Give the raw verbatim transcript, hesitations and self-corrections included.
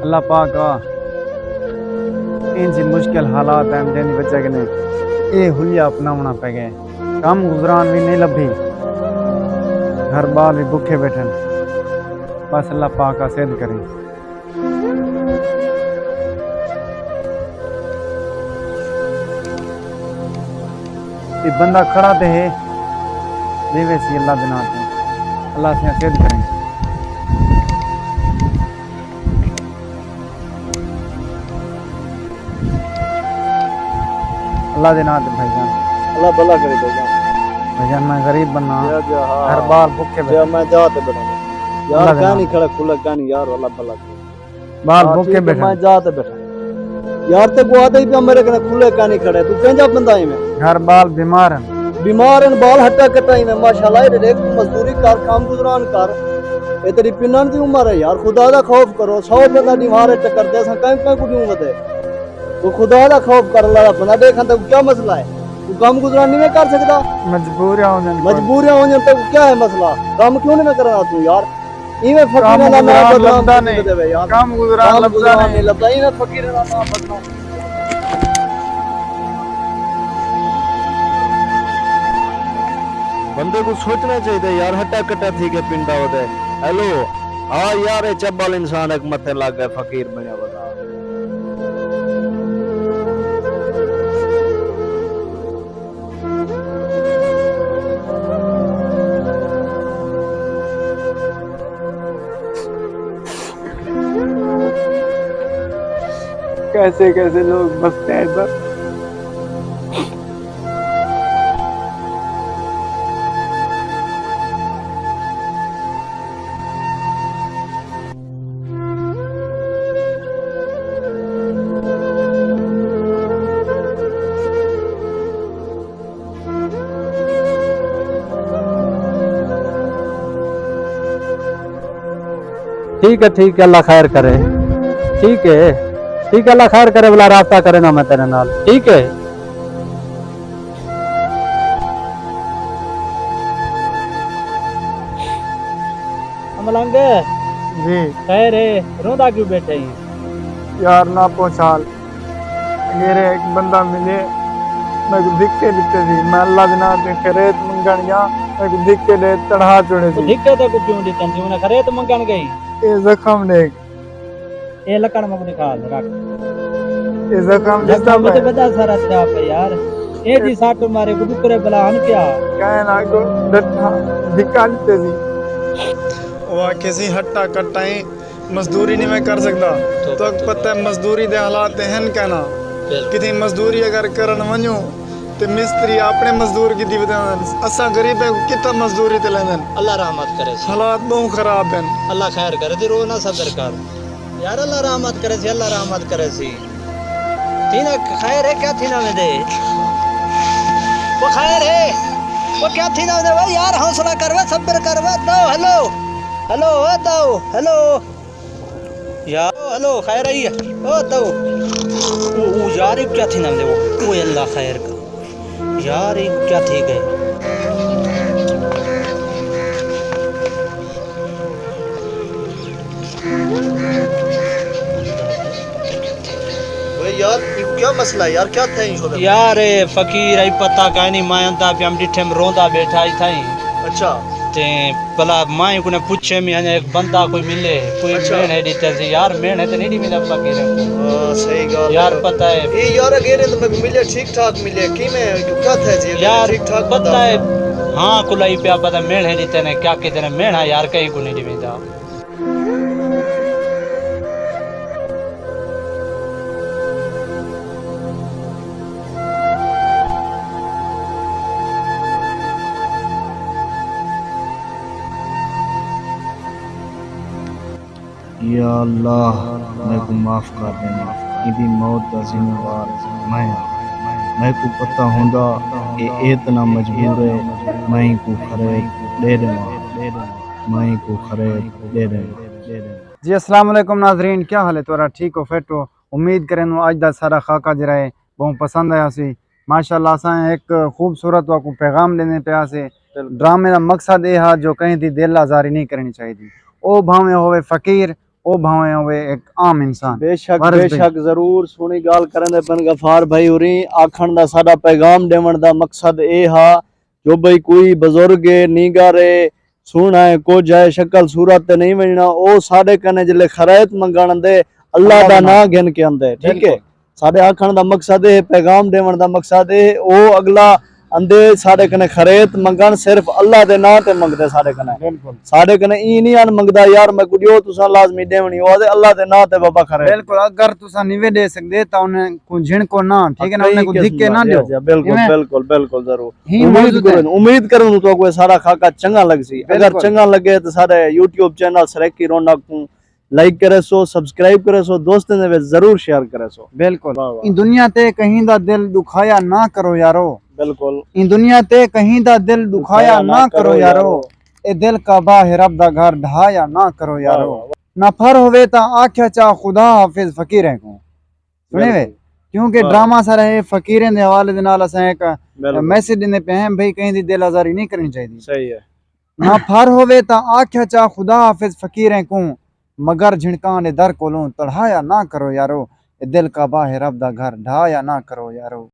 اللہ پاک آ، انج مشکل حالات ہیں جن دی وجہ کنے اے حلیہ اپناونا پے گئے۔ کم گزران وی نہیں لبھی، گھر بار وی بکھے بیٹھن۔ بس اللہ پاک آ سدھ کریں۔ اے بندہ کھڑا تے ہے، ݙیوے سی اللہ دے ناں تے۔ اللہ سیاں سدھ کریں۔ اللہ دے ناں تے بھائی جان۔ اللہ بھلا کرے بھائی جان۔ بھائی جان، میں غریب بندہ ہاں۔ جا، جا، ہاں۔ گھر بار بکھے جا، بیٹھے۔ میں جا تے بیٹھا۔ یار، اللہ دے کہیں ناں نہیں تے۔ کھڑا کھلا، کہیں نہیں یار، اللہ بھلا کرے۔ بال ہاں، بھوکے ٹھیک ہے، بیٹھا۔ میں جا تے بیٹھا۔ یار، تے کو آدھے پیا میرے کنے کھلے کائنی کھڑے، تو کینجا بندہ ہی میں؟ گھر بال بیمار ہیں۔ بیمار ہیں، بال ہٹا کٹا ہی میں، ماشاءاللہ، اے دیکھ، تو مزدوری کر، کام گزران کر۔ اے تیری پنن دی عمر ہے یار، خدا دا خوف کرو، سو بندہ ڈیوارے چکر دے، اساں کہیں کہیں کو ڈیوں ودے۔ تو خدا دا خوف کر، اللہ دا بندہ، دیکھاں تے کیا مسئلہ ہے؟ تو کام گزران نہیں میں کر سکدا؟ مجبوریاں ہوندن۔ مجبوریاں ہوندن تے کیا ہے مسئلہ؟ کام کیوں نہیں میں کرنا تو یار؟ ایویں فقیراں دا نام بدنام کیوں کریندے وے یار؟ کم گزران کم لبھدا گزران نہیں۔ نہیں لبھدا، ایویں فقیراں دا نام بدنام۔ بندے کوں سوچݨا چاہیدے یار، ہٹا کٹا تھی کے پندا ودے۔ ہیلو، ہا یار، اے چبل انسان ہک متھے لڳ ڳئے، فقیر بݨیا ودا۔ کیسے کیسے لوگ بستے ہیں ادھر۔ ٹھیک ہے، ٹھیک ہے، اللہ خیر کرے۔ ٹھیک ہے، ٹھیک ہے، اللہ خیر کرے، بلا رابطہ کرے نا میں تیرے نال۔ ٹھیک ہے۔ ملنگ۔ جی۔ خیر ہے، روندا کیوں بیٹھے ہیں؟ یار نہ پہنچال۔ اگیرے ہک بندہ ملے، میکوں دھکے ݙتے سی، میں اللہ دے ناں تے خیریت منگݨ ڳیا، میکوں دھکے ݙے تڑا چھوڑے سی۔ دھکے تے کوں کیوں ݙتن سی؟ انہیں خیریت منگݨ ڳئی۔ اے زخم ݙیکھ۔ اے لکڑ میکوں ݙکھا، رکھ۔ اے زخم ݙسدا زخم وچ پئے۔ وݙا سارا تھیا پئے یار۔ اے دی سٹ مارے کوں ݙکرے بلا ہن کیا؟ کہیں نہ کو ݙٹھا، دھکا ݙتے سی۔ او آکھے سی ہٹا کٹائیں۔ مزدوری نہیں میں کر سڳدا۔ تو پتہ ہے مزدوری دے حالات تے ہن کائنا۔ بالکل۔ کتھیں مزدوری اگر کرݨ ونڄوں تے مستری اپݨے مزدور گھدی ودیندن۔ اساں غریبیں کوں کتھاں مزدوری تے لیندن۔ اللہ رحمت کرے سی۔ حالات ٻہوں خراب ہن۔ اللہ خیر کرے سی، رو نہ صبر کر۔ یار اللہ رحمت کرے سی، اللہ رحمت کرے سی۔ تھینا خیر ہے کیا تھینا ویندے؟ او خیر ہے؟ او کیا تھینا ویندے؟ او یار حوصلہ کر وے، صبر کر وے، داؤ ہلو۔ ہلو، او داؤ، ہلو۔ یار، ہلو، خیر آئی ہے؟ او تو، او، او یار، ایک کیا تھی نہ لے وہ؟ او اللہ خیر کا۔ یار، ایک کیا تھی گئے؟ اوے یار، ایک کیا مسئلہ ہے یار؟ کیا تھا ایشو؟ یار، اے فقیر، ای پتہ کائنی، میں اندا پیام ڈٹھے میں روندا بیٹھا ہی تھا ہی۔ اچھا۔ تے بھلا مائیں کوں پچھے میں ہنجا ہک بندہ کوئی ملے، کوئی اچھا۔ مہݨے ݙتے سی یار، مہݨے تے نہیں ݙیویندا فقیریں کوں۔ ہاں، صحیح ڳالھ یار، ہے۔ پتہ ہے۔ اے یار اگیرے تے میکوں ملے، ٹھیک ٹھاک ملے، کیویں جو کیا تھئے سی؟ یار، ٹھیک ٹھاک پتہ بندہ ہے۔ ہاں، کلہائی پیا پتہ مہݨے ݙتے نے، کیا کیتے نے، مہݨا یار کہیں کوں نہیں ݙیویندا۔ یا اللہ، میکوں معاف کر ݙیویں، ایندی موت دا ذمہ وار میں ہاں۔ میکوں پتہ ہوندا کہ اے اتنا مجبور ہے، میں اینکوں خیریت ݙے ݙیواں، میں اینکوں خیریت ݙے ݙیواں۔ جی السلام علیکم ناظرین، کیا حال ہے تہاݙا؟ ٹھیک ہو، فٹ ہو؟ امید کریندوں اڄ دا سارا خاکہ جیڑھا ہے ٻہوں پسند آیا ہوسی۔ ماشاءاللہ اساں ہک خوبصورت تہاکوں پیغام ݙیندے پئے ہاسے۔ بالکل۔ ڈرامے دا مقصد اے ہا جو کہیں دی دل آزاری نہیں کرݨی چاہیدی، او بھانویں ہووے فقیر، او بھاویں ہووے ہک عام انسان۔ بے شک، بے شک، ضرور سوہݨی ڳالھ کریندے پن غفار بھائی ہوری۔ آکھݨ دا ساݙا پیغام ݙیوݨ دا مقصد اے ہا جو بھئی کوئی بزرگ اے، نینگر اے، سوہݨا اے، کجھ اے، شکل صورت تے نئیں ونڄݨا، او ساݙے کنے جلے خیرات منگݨ آندے، اللہ دا ناں گھن کے آندے، ٹھیک اے؟ ساݙے آکھݨ دا مقصد اے، پیغام ݙیوݨ دا مقصد اے، او اڳلا آندے ساݙے کنے خیرات منگݨ، صرف اللہ دے ناں تے منگدے ساݙے کنے۔ ساݙے کنے ایں نئیں آن منگدا یار میکوں ݙیو، تساں لازمی ݙیوݨی، او آہدے اللہ دے ناں تے بابا خیرات۔ بالکل، اگر تساں نئیں ݙے سڳدے تاں انہیں کوں جھنکو نہ، ٹھیک اے نا، انہیں کوں دھکے نہ ݙیو۔ بالکل، بالکل، بالکل، ضرور۔ امید کروں، امید کروں تہاکوں اے سارا خاکہ چنڳا لڳسی۔ اگر چنڳا لڳے تاں ساݙے یوٹیوب چینل سرائیکی رونق کوں لائک کریسو، سبسکرائب کریسو، دوستیں دے وچ ضرور شیئر کریسو۔ بالکل۔ ایں دنیا تے کہیں دا دل ݙکھایا نہ کرو یارو۔ بالکل۔ ایں دنیا تے کہیں دا دل ݙکھایا نہ کرو یارو۔ اے دل کعبہ ہے رب دا گھر، ڈھایا نہ کرو یارو۔ نہ پھر ہووے تاں آکھیا چا خدا حافظ فقیریں کوں۔ سݨے وے؟ کیونکہ ڈرامہ سارا ہے، فقیریں دے حوالے دے نال اساں ہک میسج ݙیندے پئے ہیں بھئی کہیں دی دل آزاری نہیں کرنی چاہیدی۔ صحیح ہے۔ نہ پھر ہووے تاں آکھیا چا خدا حافظ فقیریں کوں، مگر جھنکاں دے در کولوں تڑھایا نہ کرو یارو۔ اے دل کعبہ ہے رب دا گھر، ڈھایا نہ کرو یارو۔